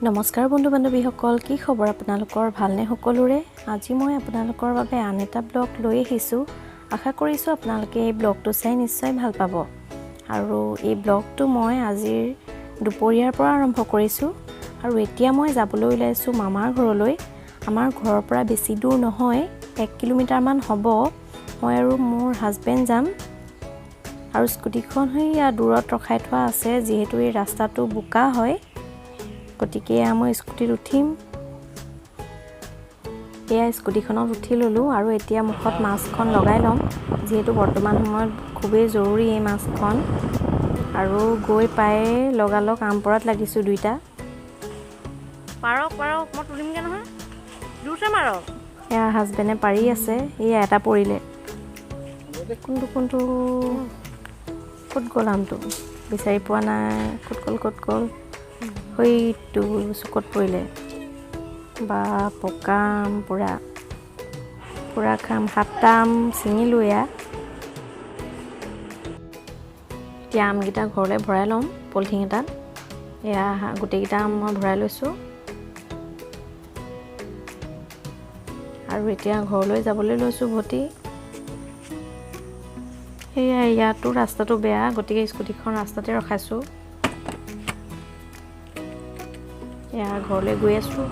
নমস্কাৰ বন্ধু বান্ধৱীসকল, কি খবৰ আপোনালোকৰ? ভালনে সকলোৰে? আজি মই আপোনালোকৰ বাবে আন এটা ব্লগ লৈ আহিছোঁ। আশা কৰিছোঁ আপোনালোকে এই ব্লগটো চাই নিশ্চয় ভাল পাব। আৰু এই ব্লগটো মই আজিৰ দুপৰীয়াৰ পৰা আৰম্ভ কৰিছোঁ আৰু এতিয়া মই যাবলৈ ওলাইছোঁ মামাৰ ঘৰলৈ। আমাৰ ঘৰৰ পৰা বেছি দূৰ নহয়, 1 কিলোমিটাৰমান হ'ব। মই আৰু মোৰ হাজবেণ্ড যাম আৰু স্কুটিখন সেই দূৰত ৰখাই থোৱা আছে, যিহেতু এই ৰাস্তাটো বোকা হয়। গতিকে এয়া মই স্কুটিত উঠিম। এয়া স্কুটিখনত উঠি ল'লোঁ আৰু এতিয়া মুখত মাস্কখন লগাই ল'ম, যিহেতু বৰ্তমান সময়ত খুবেই জৰুৰী এই মাস্কখন। আৰু গৈ পায়ে লগালগ আম পৰাত লাগিছোঁ দুইটা। পাৰক পাৰক, মই তুলিমগৈ নহয়, জোৰছে মাৰক। এয়া হাজবেণ্ডে পাৰি আছে। এয়া এটা পৰিলে। কোনটো কোনটো, ক'ত গ'ল? আমটো বিচাৰি পোৱা নাই। ক'ত গ'ল, ক'ত গ'ল? সেইটো চুকত পৰিলে। বা, পকা আম পূৰা পূৰা খাম। সাতটা আম ছিঙিলোঁ। এয়া এতিয়া আমকেইটা ঘৰলৈ ভৰাই ল'ম পলিথিন এটাত। এয়া গোটেইকেইটা আম মই ভৰাই লৈছোঁ আৰু এতিয়া ঘৰলৈ যাবলৈ লৈছোঁ উভতি। সেয়া ইয়াতো ৰাস্তাটো বেয়া, গতিকে স্কুটিখন ৰাস্তাতে ৰখাইছোঁ। এয়া ঘৰলৈ গৈ আছোঁ।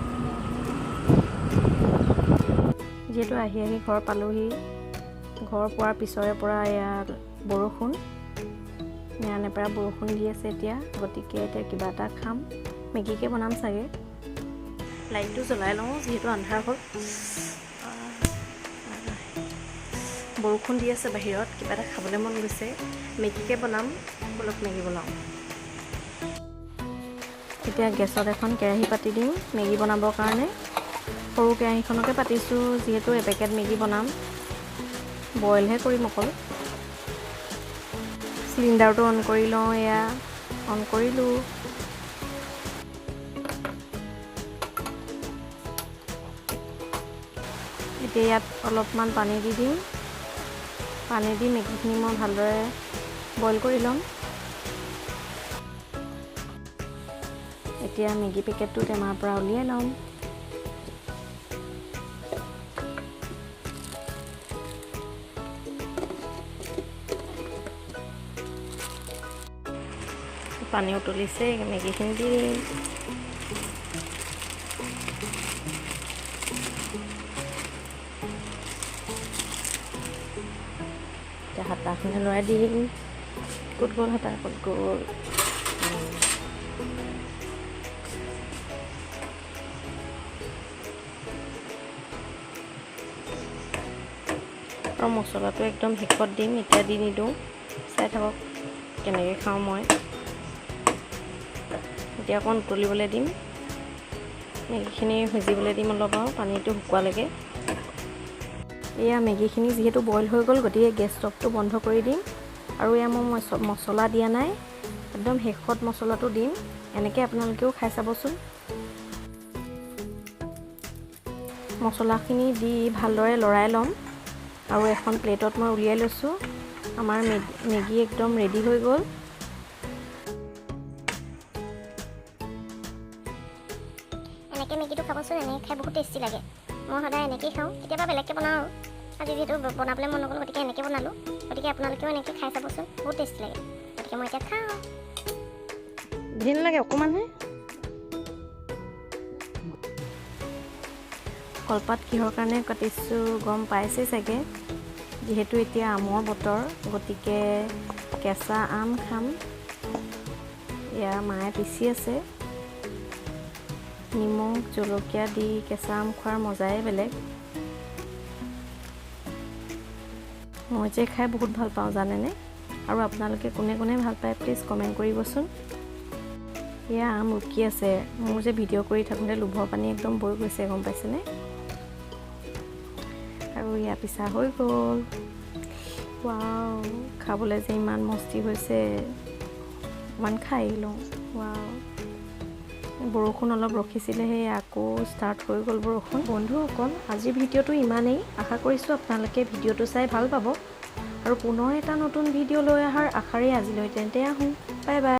যিহেতু আহি আহি ঘৰ পালোহি, ঘৰ পোৱাৰ পিছৰে পৰা এয়া বৰষুণ, নেৰানেপেৰা বৰষুণ দি আছে এতিয়া। গতিকে এতিয়া কিবা এটা খাম, মেগীকে বনাম চাগে। লাইটটো জ্বলাই লওঁ, যিহেতু আন্ধাৰ হ'ল। বৰষুণ দি আছে বাহিৰত, কিবা এটা খাবলৈ মন গৈছে। মেগীকে বনাম, ব'লক মেগী বনাওঁ। এতিয়া গেছত এখন কেৰাহী পাতি দিম মেগী বনাবৰ কাৰণে। সৰু কেৰাহীখনকে পাতিছোঁ, যিহেতু এপেকেট মেগী বনাম, বইলহে কৰিম অকল। চিলিণ্ডাৰটো অন কৰি লওঁ। এয়া অন কৰিলোঁ। এতিয়া ইয়াত অলপমান পানী দি দিম। পানী দি মেগীখিনি মই ভালদৰে বইল কৰি ল'ম। এতিয়া মেগী পেকেটটো টেমাৰ পৰা উলিয়াই ল'ম। পানী উতলিছে, মেগীখিনি দি দিম। এতিয়া হাতাখনে লৰাই দিম। ক'ত গ'ল হাতা, ক'ত গ'ল? আৰু মছলাটো একদম শেষত দিম, এতিয়া দি নিদিওঁ। চাই থাকক কেনেকৈ খাওঁ মই। এতিয়া অকণ উতলিবলৈ দিম, মেগীখিনি সিজিবলৈ দিম অলপ আৰু পানীটো শুকোৱালৈকে। এয়া মেগীখিনি যিহেতু বইল হৈ গ'ল, গতিকে গেছ ষ্টভটো বন্ধ কৰি দিম। আৰু এয়া মই মছলা দিয়া নাই, একদম শেষত মছলাটো দিম। এনেকৈ আপোনালোকেও খাই চাবচোন। মছলাখিনি দি ভালদৰে লৰাই ল'ম আৰু এখন প্লেটত মই উলিয়াই লৈছোঁ। আমাৰ মেগী একদম ৰেডি হৈ গ'ল। এনেকৈ মেগীটো খাবচোন। এনেকৈ খাই বহুত টেষ্টি লাগে। মই সদায় এনেকৈয়ে খাওঁ, কেতিয়াবা বেলেগকৈ বনাওঁ। আৰু আজি যিহেতু বনাবলৈ মন নগ'ল, গতিকে এনেকৈ বনালোঁ। গতিকে আপোনালোকেও এনেকৈ খাই চাবচোন, বহুত টেষ্টি লাগে। গতিকে মই এতিয়া খাওঁ। ধেৰ নালাগে, অকণমানহে। কলপাত কিহৰ কাৰণে কাটিছোঁ গম পাইছেই চাগে। যিহেতু এতিয়া আমৰ বতৰ, গতিকে কেঁচা আম খাম। এয়া মায়ে পিচি আছে। নিমখ জলকীয়া দি কেঁচা আম খোৱাৰ মজাই বেলেগ। মই যে খাই বহুত ভাল পাওঁ, জানেনে? আৰু আপোনালোকে কোনে কোনে ভাল পায়, প্লিজ কমেণ্ট কৰিবচোন। এয়া আম ৰুকি আছে। মোৰ যে ভিডিঅ' কৰি থাকোঁতে লোভৰ পানী একদম বৈ গৈছে, গম পাইছেনে? আৰু এয়া পিছা হৈ গ'ল। ৱাও, খাবলৈ যে ইমান মস্তি হৈছে। অকণমান খাই লওঁ। ৱাও, বৰষুণ অলপ ৰখিছিলেহে, আকৌ ষ্টাৰ্ট হৈ গ'ল বৰষুণ। বন্ধুসকল, আজিৰ ভিডিঅ'টো ইমানেই। আশা কৰিছোঁ আপোনালোকে ভিডিঅ'টো চাই ভাল পাব আৰু পুনৰ এটা নতুন ভিডিঅ' লৈ অহাৰ আশাৰে আজিলৈ তেন্তে আহোঁ। Bye bye.